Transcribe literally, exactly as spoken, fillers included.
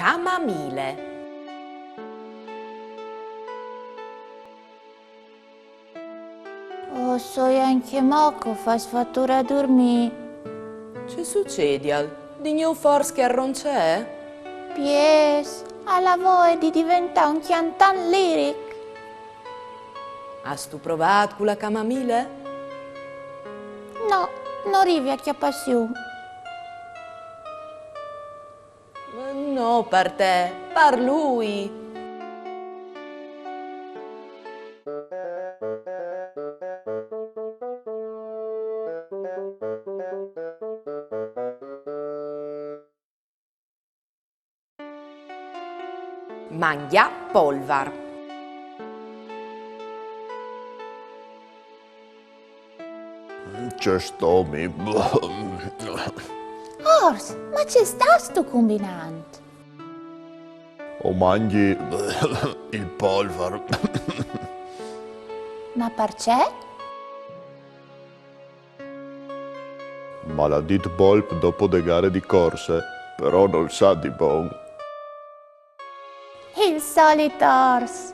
Camamile. Oh, soi ancje mo che o fâs fature a durmî. Ce sucedial? Di gnûf fors chel ronceâ? Piês, al à voie di deventâ un cjantant liric. Âstu provât cu la camamile? No, no rivi a cjapâ sium. No par te, par lui. Mangjâ polvar. Ce stomi. Ors, ma ce stâstu combinant? O mangji il polvar. Ma parcè? Maladit Bolp dopo de gare di corse, però nol sa di bon. Il solit ors.